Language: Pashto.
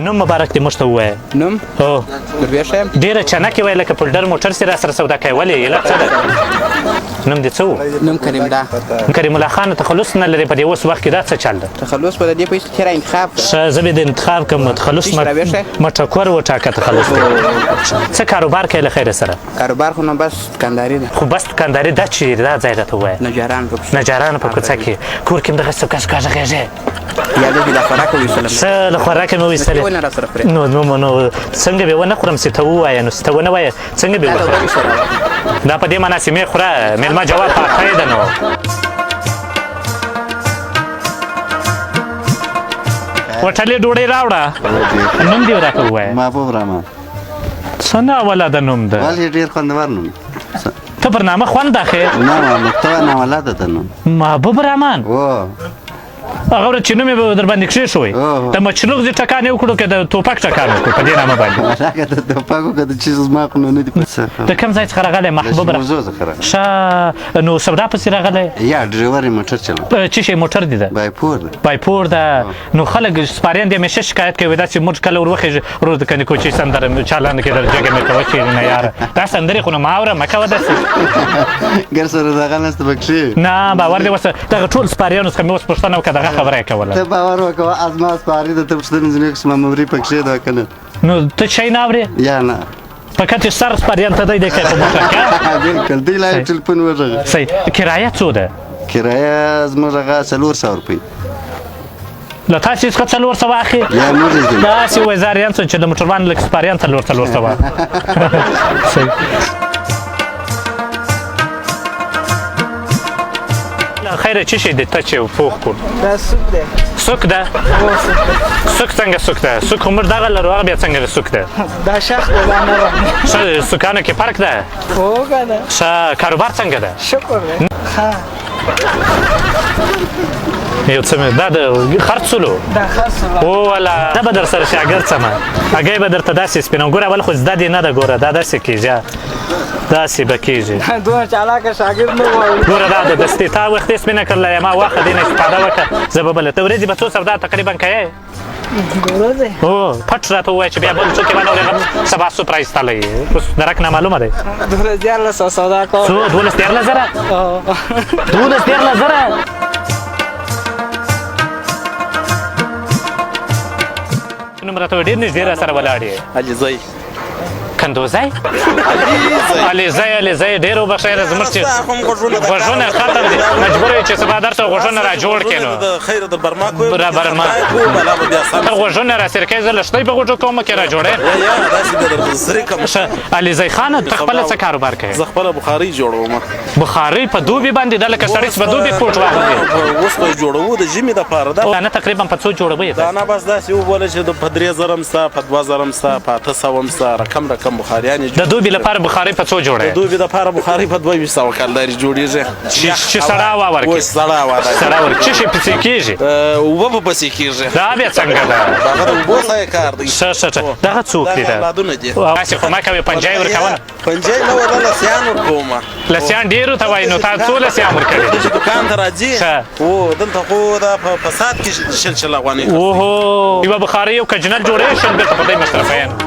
نوم مبارک دې موږ ته ووایه. نوم؟ هو. درویش یم. ډېره چنکې وایې لکه پلډر موټر سي راسره سودا کوې، ولې علت څه ده؟ نوم دې څه و؟ نوم کریم ده. کریم الله خان تخلص نه لرې په دې اوس وخت کې، دا څه چل ده؟ تخلص به د دې پیسو تېره انتخاب کړه. ښه، زه به د انتخاب کړم تخلص. مټکور وټاکه تخلص دی. څه کاروبار کوې له خیره سره؟ کاروبار خو نو بس دکانداري ده. خو بس دکانداري ده چېرې؟ دا ځای راته ووایه. نجاران په کوڅه. نجارانو په کوڅه کې. کور کې هم دغسې کش کش غږېږې؟ یا دې له خوراکه وایستلم. ښه، له خوراکه مې وایستلې. ونه راسره خورې؟ نو نو نو څنګه به ونه خورم چې ته ووایه؟ نو چې ته ونه وایې څنګه به وخورم؟ دا په دې معنا چې مې خوره، مېلمه جواب پاکی ده. نو هوټلې ډوډۍ راوړه. نوم دې راته ووایه. محبوب رحمان. څه ناولده نوم ده. ولې ډېر خوندور نوم. ته پر نامه خوند اخې؟ نه، ته ناولده ده نوم. محبوب رحمان. هغه ورځ چې نوم یې به در باندې کښېښوی، د مچلغ ځي ټکان یې وکړو که د توپک ټکان وکړو په دې نامه باندې؟ که د توپک وکړه، د چیز زما خو نو نه دي. د کوم ځای څخه راغلی محبوب؟ ښه، نو سودا پسې راغلی؟ یا، ډریور یې، موټر چلوم. څه شی موټر دي ده؟ بایپور ده. بایپور ده. نو خلک سپاریان دې همیشه شکایت کوي، داسې موږ کله ور وخېږي ورور د کنې کوچۍ سندره چالان کې در جګه مې کوه چېرې نه یاره، دا سندرې خو نو ما اوره مه کوه داسې. ګر سره دغه نسته پکښې. نه باور دې وسه، دغه ټول سپاریانو څخه مې اوس پوښتنه وکړه، دغه خبره یې کوله. ته باور وکوه، از ما سپاري ده، ته پوښتنې ځینې کښې مموري پکښې ده که نه. نو ته چای نه اورې؟ یا نه. فقط چې سر سپاریان ته دی دی کوي په موټر کې؟ بالکل، دی لا ټلیفون وغږه. صحیح. کرایه څو ده؟ کرایه زموږ هغه 400 روپۍ. له تاسې څخه 400 اخلي؟ یا، موږ یې ځینې. داسې وزاریان څه چې د موټروان لکه سپاریان 400. صحیح. خیره چی شی دی ته چې پوخ کړو؟ دا سوک دی. سوک ده؟ سوک څنګه سوک ده؟ سوک خو موږ دغه لرو، هغه بیا څنګه سوک ده؟ دا شخ دی، دا نرم. ښه، سوکانو کې فرق ده؟ هو که نه. ښه، کاروبار څنګه ده؟ شکر دی. ښه. یو څه مې دا د خرڅولو. دا خرڅولو. او ولا دا به در سره شاګرد سمه، هګۍ به درته داسې سپینوم. ګوره، اول خو زده دې نه ده. ګوره، دا داسې کېږي، داسې به کېږي. دومره چالاکه شاګرد نه غواړو. ګوره، دا د دستي تا وختې سپینه کړله، ما واخه دې نه استفاده وکړه. زه به بله ته ورځې به څو سودا تقریبا کوې؟ ورځې؟ هو، پټ راته ووایه چې بیا بل څوک یې باندې اورېږم، سبا سوپ راایستلی، اوس درک نامعلومه دی. 12 13 سودا کوم. څو؟ 12 13 زره؟ 12 13 زره. نوم راته ډېر نږدې را سره ولاړ یې. علیزی. کندوزی؟ علیزی. علیزی، ډېر وبخښئ، زموږ چې غوږونه ختم دي، مجبور یو چې سبا درته غوږونه را جوړ کړې. نو خیر در برما کوی. را برما ته غوږونه را سرکې، زه لښتۍ په غوږو کوم کې را جوړې. یا، داسې به درته سرې کوم. ښه علیزی خانه، ته خپله څه کاروبار کوې؟ زه خپله بخارۍ جوړوم. بخارۍ په دوبي باندې ده لکه سړی چې په دوبي کوټ واغوندي. اوس به جوړوو د ژمي دپاره ده. دانه تقریبا په څو جوړوي؟ دانه بس داسې وبوله چې په 3000 هم شته، په 2000 هم شته، په 800 هم شته، رقم رقم بخاریانې. د دوبي لپاره بخارۍ په څو جوړوي؟ د دوبي لپاره بخارۍ په 2200 کلدارې جوړېږي. چې سړه هوا ورکړي. اوس سړه هوا ده. سړه ورکړي. څه شی پسې کېږي؟ اوبه به پسې کېږي. دا بیا څنګه ده؟ دغه د اوبو سره کار دی. ښه ښه ښه، دغه څوک دی؟ دا اولادونه دي. داسې خو مه کوې، پنجای ورکوه. پنجای نه، ولا لسیان ورکوم. لسیان ډېرو ته وایي، نو تا څو لسیان ورکړي؟ چې دکان ته راځي، او دلته خو دا په ساعت کې 20 20 افغانۍ. اوهو، یوه بخارۍ یو کجنل جوړوي 20، بېرته په دې مصرفوي.